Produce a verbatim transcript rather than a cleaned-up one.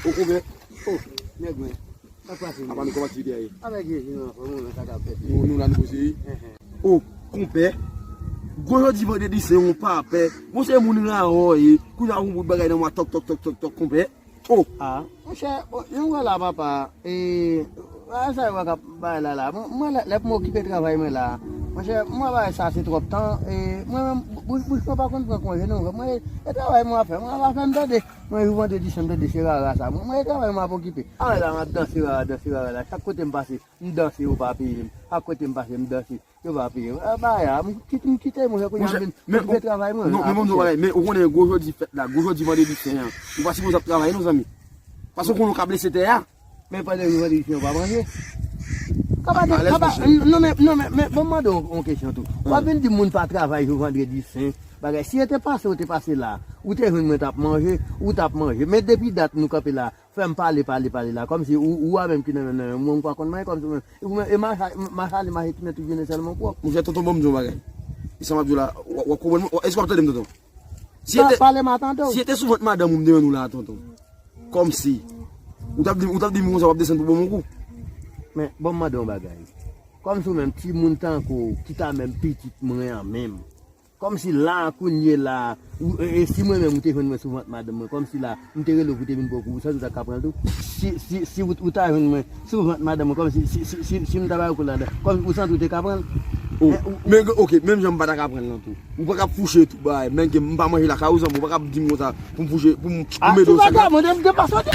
O konpè. O, nèg mwen. Sa k pase? Apa nou kòman aktivite a ye? Avèk Jezi nou anfòm, ou menm sa k ap fèt? Nou, nou la nou poze wi. Enhen. O, konpè. Gwo jodi vandredi sen yon papè. Bon se moun rawò ye. Kounye a yon bout bagay nan mwa tòk tòk tòk tòk tòk konpè. O. A, monchè, bon, jan w wè la papa, e, bagay sa yo pa ka bay la la. Mwen, mwen lè, lè pou mwen okipe travay mwen la. Monchè, mwen bagay sa se twòp tan. E, mwen menm, bouch, bouch mwen pa konn pran konje non. Mwen, e travay mwen ap fè, mwen ap fè m tande. Mwen jou vandredi sen m tande se rara sa. Mwen, mwen e travay mwen ap okipe. A la, m ap danse rara, danse rara la. Chak kote m pase, m danse, yo pa peye m. Chak kote m pase, m danse. Yo pa peye m. A, bagay a, m kit-, m kite monchè kounye a m vin okipe travay mwen. Non, men bon, bagay, men ou konnen gwo jodi fèt la, gwo jodi vandredi sen an. Ou pa sipoze ap travay non zanmi. Paske ou konnen ou ka blese tè a. Men pandan jou vandredi sen an ou pa manje. Kaba de, kaba, non men, non men, men, bon, m mande w yon kesyon tou. W ap vin di moun pa travay jou vandredi sen, bagay. Si yo te pase, ou te pase la, ou te jwenn mwen t ap manje, ou t ap manje. Men depi dat nou kanpe la, fè m pale, pale, pale la. Kòmsi ou, ou a menm ki nan men, nan men, mwen m pa konn manyen kòmsi ou menm. E ou menm, e mache, mache ale, mache tounen, tou vini sèlman pwòp. Monchè, tonton, ban m di w yon bagay. E sa m ap di w la, w, w ap konprann mwen? Èske w ap tande m, tonton? Si e te, pale m a tande w. Si e te sou vant madanm ou m te jwenn ou la, tonton. Kòmsi. Ou t ap di, ou t ap di m konsa, w ap desann pou ban m yon kou. Men, ban m mande w yon bagay. Kòmsi ou menm, timoun tankou w, ki ta menm pitit mwen an menm. Kòmsi la, kounye la, ou, e, e, si mwen menm ou te jwenn mwen sou vant madanm mwen, kòmsi la, m te rele w pou te vin pran kou, ou santi w ta ka pran l tou? Si, si, si ou, ou ta jwenn mwen sou vant madanm mwen, kòmsi, si, si, si, si m ta ba w kou ladan, kòm ou santi w te ka pran l? O, men, oke, menm jan m pa ta ka pran l lan tou. Ou pa ka fouche tout bagay, menm ke m pa manje lakay ou, zanmi, ou pa ka di m konsa, pou m fouche, pou m, pou m ede w sa. A, si w pa ka mande m, te pa soti.